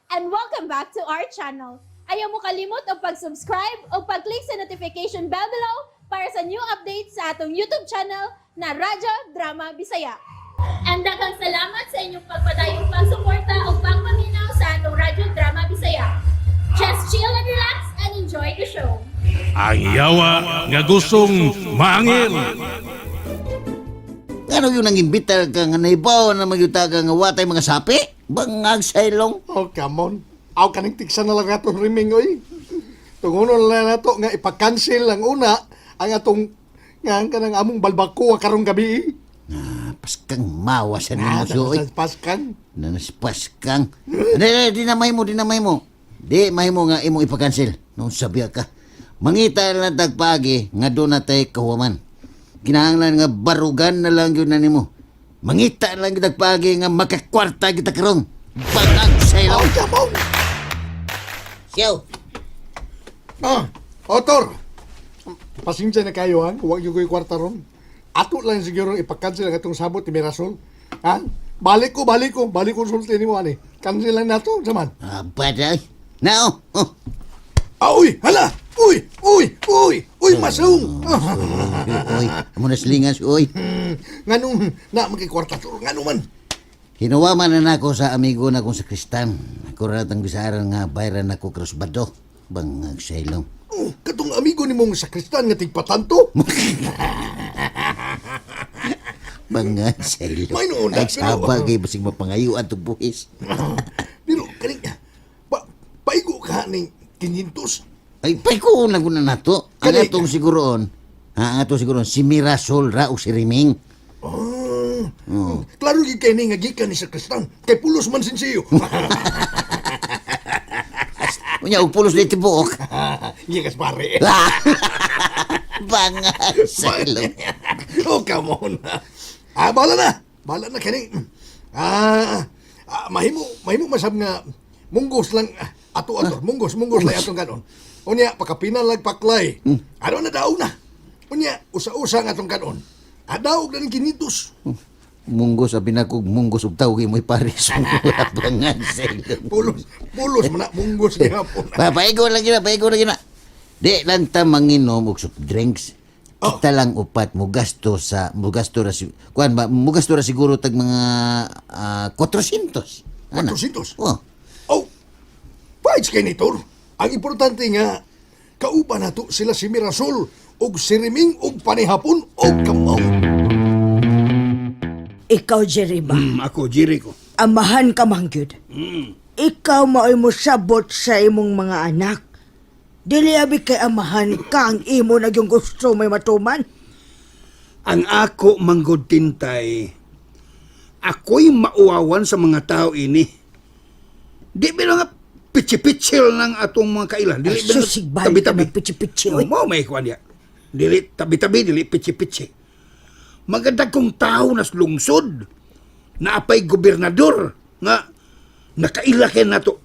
And welcome back to our channel. Ayaw mo kalimot og pag-subscribe o pag-click sa notification bell below para sa new updates sa atong YouTube channel na Radyo Drama Bisaya. And daghang salamat sa inyong pagpadayong pagsuporta o pagpaminaw sa atong Radyo Drama Bisaya. Just chill and relax and enjoy the show. Ang yawa nga gustong maangil. Ano yung nang imbita ka nga naibaw na magyuta ka nga watay mga sapi? Bangag sa ilong. Oh, come on. Aw, kaning tiksa na lang atong riming, oy. Tungunon na lang nato nga ipa-cancel ang una ang atong nga ang kanang among balbako karong gabi. Ah, paskang mawa sa nimo oy. Paskan. Nanaspaskang. Di, di, di na mahimo, di na mahimo. Di mahimo nga imong ipa-cancel. Noon sabiya ka. Mangita lang tagpagi nga doon na tayo kahuman. Kinahanglan nga barugan na lang yun na nimo. Mangita lang gyud tagpagi nga makakwarta kita karong. Bangag sa ilong. Oh, come on. Siyaw. Ah, Otor. Pasensya na kayo, ha? Huwag yung ko'y kwarta ron. Ato lang siguro ipa-cancel ang atong sabot ni Mirasol. Ha? Balik ko, balik ko. Balik ko sulti ni mo, ani. Cancel lang nato, saman. Ah, baday. Now, oh. Ah, uy, hala! Uy, uy, uy, uy, masung! Uy, amo na silingan si uy. Nganong na magkikwarta to, ngano man. Hinuwaman na nako sa amigo na kong sakristan. Ako ra tang bisaran nga bayran nako krusbado. Bangag sa ilong. Oh, katong amigo ni mong sakristan nga tigpatanto. Bangag sa ilong. May noon na, Ay, saba kay basig mapangayuan tong buhis. Pero kaning pa, paigo ka ning 500. Ay, payko lang ko na nato. Ang Kani- atong siguroon, ha, ang atong siguroon, si Mirasol ra o si Riming. Ah, klaro gyud kay ni nga gikan ni sakristan. Kay pulos man sinsiyo. Unya, og pulos na tibuok. Gikas pare. Bangag sa ilong. Oh, come on. Ah, bahala na. Bahala na kani. Ah, ah, mahimo mahimo masab nga munggos lang ah, ato ato munggos munggos lang atong kanon. Unya pakapina lang paklay. Ano na daw na. Unya usa-usa nga atong kanon. Adaog na ning 500. Munggos, sabi na kog munggos og tawag mo'y pares. Bangag sa ilong. Pulos pulos man na munggos gihapon. Pa, paigo lang yun, paigo lang yun. Di lang ta manginom og soft drinks. Oh. Kita lang upat mo gasto sa mo gasto ra si kuan ba mo gasto ra siguro tag mga 400. Ana. 400? Oh. Oh. Fights kay ni Tor. Ang importante nga kauban nato sila si Mirasol ug si Riming ug panihapon og kamaw. Ikaw, Jerry ba? Ako, Jericho. Amahan ka man gyud. Ikaw mao'y mosabot sa imong mga anak. Dili abi kay amahan ka ang imo na yung gusto may matuman. Ang ako manggod tintay, ako'y mauwawan sa mga tao ini. Di ba nga pitsi-pitsil ng atong mga kailan? Dili Ay, ba nga susig balik tabi-tabi? ka ng pitsi-pitsi, Oh, oy. mo may kuwan niya. Dili tabi-tabi, dili pitsi-pitsi. Maganda kong tao nas lungsod na apay gobernador nga nakaila kay nato.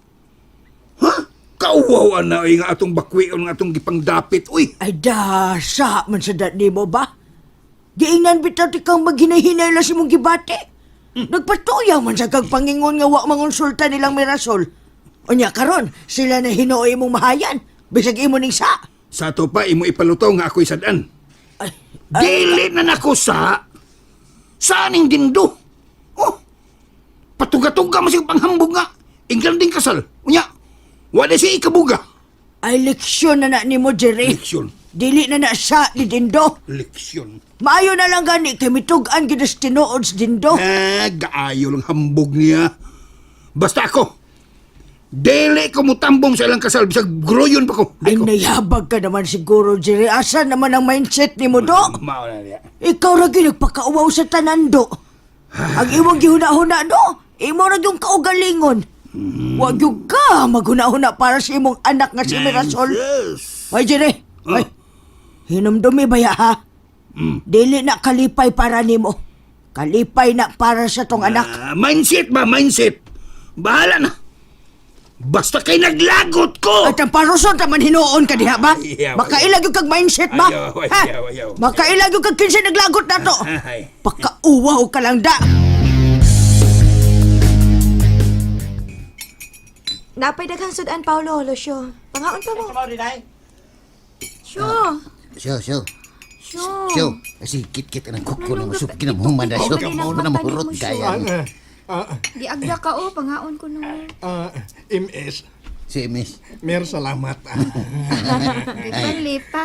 Ha? Kauwawan na oy nga atong bakwion nga atong gipangdapit uy. Ay da, sa man sa dat nimo ba? Giingnan bitaw ti kang maghinahinay lang si mong gibati. Nagpatuyaw man sa kag pangingon nga wa mangonsulta nilang Mirasol. Unya karon sila na hinuoy imong mahayan. Bisag imo ning sa. Sa ato pa imo ipalutaw nga ako'y sadan. Ay, Dili na nako sa saaning dindo. Oh. Patuga-tuga mo siyang panghambog nga. Inglan din kasal. Unya, wala siya ikabuga. Ay leksyon na na nimo, Jerry. Leksyon. Dili na na sa ni Dindo. Leksyon. Maayo na lang gani kay mitug-an gyud sa tinuod sa Dindo. Eh, gaayo lang hambog niya. Basta ako, dili ko mutambong sa ilang kasal. Bisag gruyon pa ko. Ay Di ko. nayabag ka naman siguro, Jerry. Asa naman ang mindset nimo do? Mao na niya. Ikaw ra gyud nagpakauwaw sa tanan do. Ang imong gihuna-huna do, imo ra gyud kaugalingon. Wa gyud ka maghuna-huna para sa imong anak nga si Mirasol. Yes. Ay, Jerry. Ay, hinumdumi ba ya, ha? Dili na kalipay para nimo. Kalipay na para sa tong anak. Ah, mindset ba? Mindset. Bahala na. Basta kay naglagot ko. At ang paruson ta man hinuon ka diha ba? Ayaw, Makailag yung kag mindset ba? Ayaw, Ha? ayaw, ayaw. Makailag yung kag kinsa naglagot na to. Ay. Pakauwaw ka lang da. Napay daghang sudan, Paolo, Lucio. Pangaon pa mo. Syo. Syo, syo. Syo. Syo. Kasi kit-kit ang kuko na masuk kinamuhuman na syo. Ano, Mana mahurot mo, Syo? kaya. Ah, ah, Di agda ka o, pangaon ko no. ah, MS, Si Miss. mer salamat. Lipa, lipa.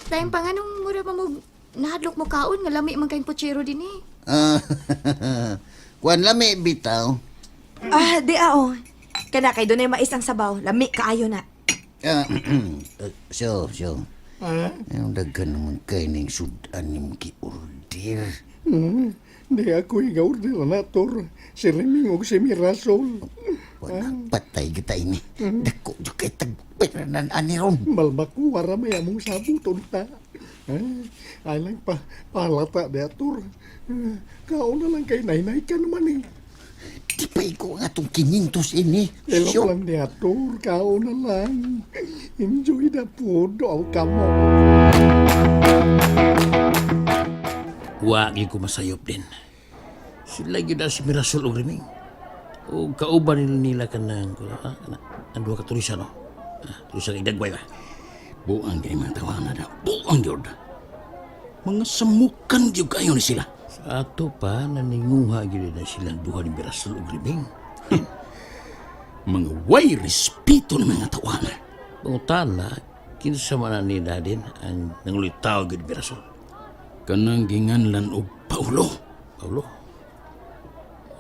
Tayong pa nga nung mura pa mo, nahadlok mo kaon, nga lami man kayong putsero din eh. Ah, kuan lami bitaw. Ah, di ah, oh. Kana kay dunay mais ang sabaw, lami kaayo na. Ah, syo, syo. Ah, Ang daghan naman kay ning sudan ni ki-order. Di ako iga-order na, Tor. Si Reming og si Mirasol. Wala, patay kita ini. Dako, jud kay tagpiranan ani ron. Malbaku, wara may among sabot unta. Eh, ay lang pa, palata di ator. Eh, kaon na lang kay nainay ka naman eh. Di pa ikaw ang atong kinintos ini. Elok Syo. lang di ator, kaon na lang. Enjoy the food, aw kamo. Wa gyud ko masayop din. Sila gyud ang si Mirasol og Reming. O kauban nila nila kanang ha, kana ang duha ka turista no. Ah, turista kay dagway ba. Buang kay mga tawana na. Buang gyud. Mga samukan gyud kayo ni sila. Sa ato pa naninguha gyud na silang duha ni Mirasol og Reming. Mga way respeto ng mga tawana. Pangutana, kinsa man na nila din ang nangulitaw gyud ni Mirasol. Kanang ginganlan og Paulo. Paulo.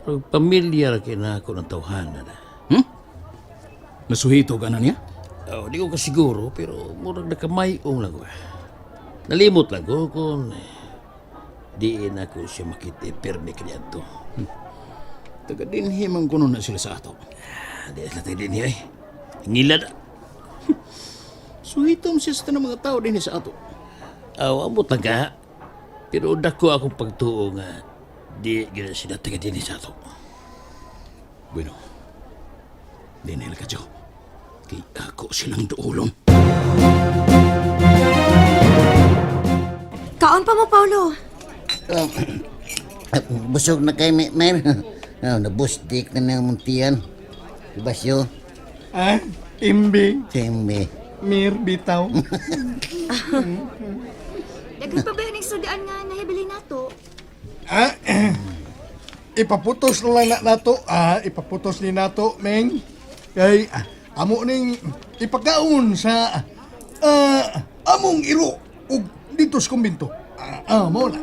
Pero pamilya ra kay nako ng tawhana na. Nasuhito ka na niya? Oh, di ko kasiguro pero murag nakamayong lang ko. Nalimot lang ko kung diin ako siya makita pirmi kaniadto. Taga dinhi man kuno na sila sa ato. Ah, di sila tayo din eh. Ngila na. Suhitom siya sa tanang mga tao dinhi sa ato. Aw, amot lang ka. Pero dako akong pagtuo nga di gina sila taga dinhi sa ato. Bueno, dinhi ka, Joe. Kay ako silang duolong. Kaon pa mo, Paolo. Oh, busog na kay Mer. Oh, nabustik na ng muntian. Diba siyo? Ah, imbi, Siyempre. mir bitaw. Daghan pa ba yung sudan nga nahibili nato? Ah, ipaputos na lang na nato. Ah, ipaputos ni nato, Meng. Kay ah, amo ning ipakaon sa ah, among iro ug dito sa kumbinto. Ah, ah mao na.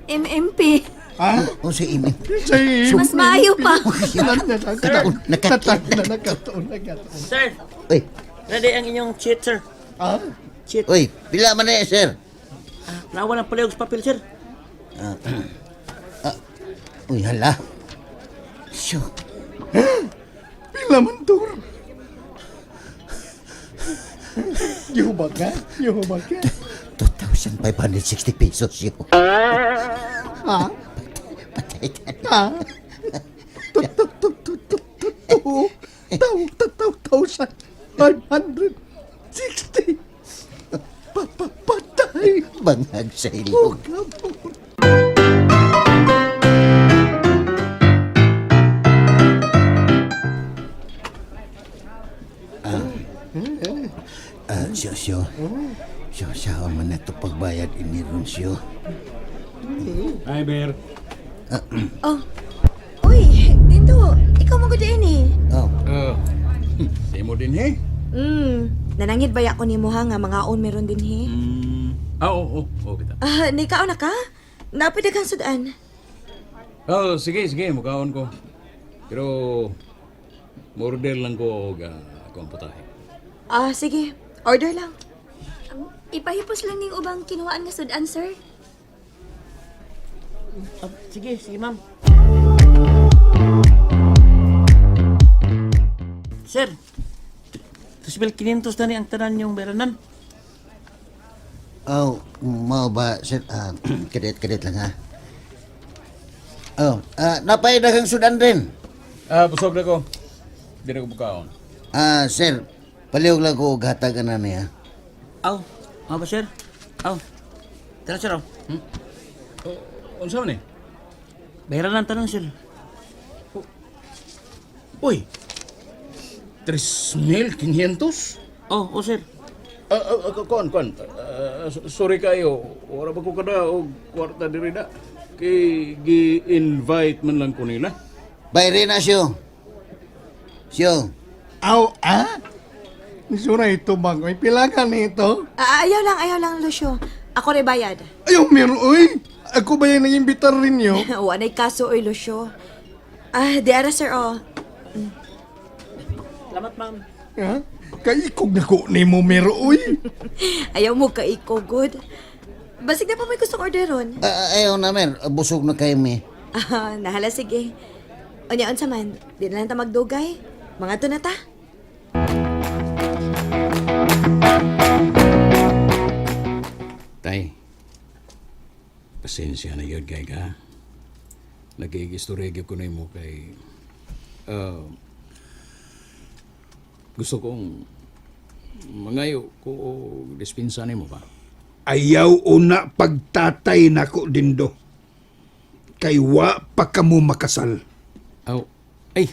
MMP. Ah, O si Imi. say, Mas maayo pa. Nakataon, nakataon. Nakataon, nakataon. Sir, Uy, ready ang inyong cheat, sir. Ah, Cheat. uy, pila man na eh, sir? Ah, nawa ng palihog sa papel, sir. Uy, hala. Siyo. pila man tur. Gihubag ka? Gihubag ka? 2,560 pesos yun. Ha? Patay ka. Ha? Tu tu tu tu tu tu tu tau tau tau thousand five hundred sixty. Pa pa patay. Bangag sa ilog. Oh, kabon. Ah, siyo, siyo. Siyo, siyo, man na ito pagbayad ini ron, siyo. Hi, Bear. Oh. Uy, Dindo, ikaw mo gud eh. Oh, Simo din, he? Nanangid ba ako nimo ha nga mga on meron din he? Ah, oo, oo, oo, kita. Ah, ni kaon na ka? Napay daghang sudan. Oh, sige, sige, mukhaon ko. Pero, order lang ko og ako ang putahe. Ah, sige. Order lang. Ipahipos lang ning ubang kinuhaan nga sudan, sir. Ah, sige, sige, ma'am. Sir, 3,500 na ni ang tanan yung beranan. oh, mau ba, sir? Ah, kadet-kadet lang, ha? Oh, ah, napay daghang sudan rin. Ah, busog na ko. Di na ko bukaon. Ah, sir, palihog lang ko og hatag ana niya. Aw, mga ba, sir? Aw, tara, sir, aw. Unsa man eh? Bayaran ang tanan, sir. Uy, 3,500? Oh, oh sir. Ah, ah, ah, kuan, kuan. Ah, sorry kayo. Wala ba ko kada og kwarta diri na? Kay gi-invite man lang ko nila. Bayre na siyo. Siyo. Aw, ah? Sura ito bang? May pila ka nito? Ah, ayaw lang, Lucio. Ako rin bayad. Ayaw, meron, uy! Ako ba yung nag-imbitar rin yo? Wanay kaso, oy, Lucio. Ah, di ara, sir, oh. Salamat, ma'am. Ha? Kaikog na ko ni mo, mero, uy! Ayaw mo kaiko, good. Basig na pa may gustong orderon. Ah, ayaw na, Mer. Busog na kayo, mi. Ah, nahala, sige. Unya, unsa man, di na lang ta magdugay. Mga to na ta. Tay, pasensya na yun kay ka. Nakikiistorya gyud ko na mo kay... ah, gusto kong mangayo ko og dispensa nimo ba? Ayaw una pagtatay nako Dindo. Kay wa pa kamo makasal. Aw, ay.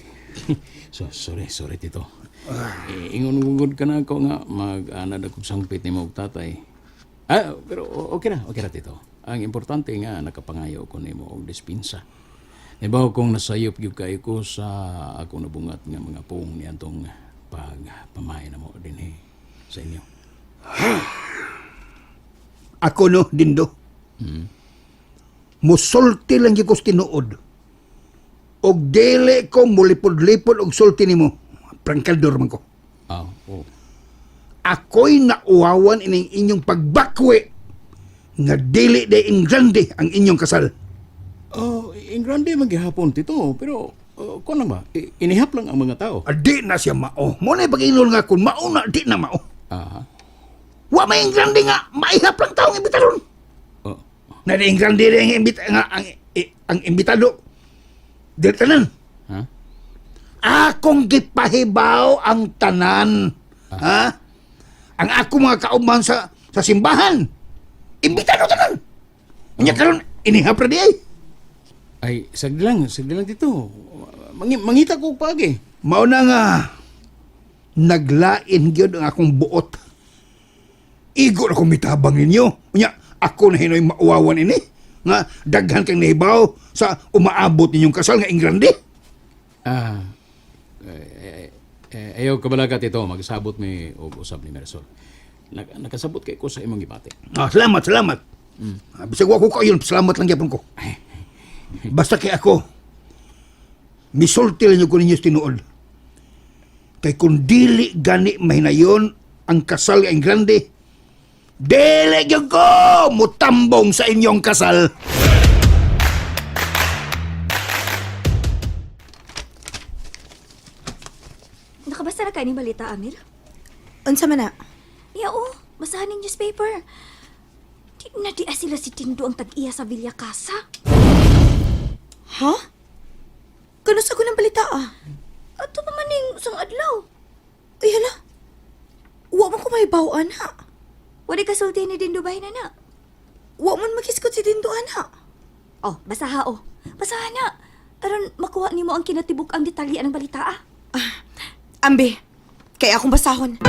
So, sorry, sorry tito. Eh, ingon gud ka na ako nga mag-anad ako sangpit nimo og tatay. Ah, pero okay ra tito. Ang importante nga nakapangayo ko nimo og dispensa. Ibaw kong nasayop gyud kayo ko sa akong nabungat nga mga pung niadtong pagpamay na mo dinhi sa inyo. Ako no, Dindo. Musulti lang gyud ko sa tinuod. Og dili ko mulipod-lipod og sulti nimo. Prangkaldor man ko. Ah, oh. Ako'y nauwawan ining inyong pagbakwe nga dili de in grande ang inyong kasal. Oh, in grande man gihapon tito, pero kuan lang ba? Inihap lang ang mga tao. Ah, di na siya mao. Mo na pag-inol nga kung mao na, di na mao. Ah. Wa may ingrande nga, maihap lang taong imbitaron. Oh. Na di ingrande rin ang, imbita, nga, ang imbitado. Di tanan. Ha? Akong gipahibaw ang tanan. Ha? Ang ako mga kauban sa simbahan. Imbitado tanan. Unya karon inihap ra di ay. Ay, sagdi lang dito. Mangita ko pagi. Mao na nga naglain gyud ang akong buot. Igo na kong mitabang ninyo. Unya, ako na hinoy mauwawan ini. Nga daghan kang nahibaw sa umaabot ninyong kasal nga ingrande. Ah, eh, eh, ayaw kabalagat ito. Magsabot mi og usab ni Marisol. Nakasabot kay ko sa imong gibati. Ah, salamat, salamat. Ah, bisag wa ko kayon, salamat lang gyapon ko. Basta kay ako, misulti lang ko ninyo sa tinuod. Kay kung dili gani mahinayon ang kasal nga ingrande, dili gyud ko mutambong sa inyong kasal. Nakabasa na ka ni balita, Amir? Unsa man na? Ya, oh. Basahan ng newspaper. Di na di sila si Tindo ang tag-iya sa Villa Casa. Ha? Kanus ako ng balita, ah. Ato pa man ning usang adlaw. Uy, hala. Wa man ko mahibaw, ana. Wala ka sulti ni Dindo bahin na na. Wa man makiskot si Dindo, ana. Oh, basaha oh. Basaha na. Aron makuha nimo ang kinatibuk ang detalye ng balita ah. Ambi, kaya akong basahon.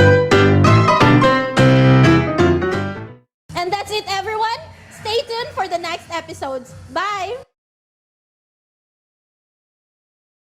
And that's it, everyone. Stay tuned for the next episodes. Bye!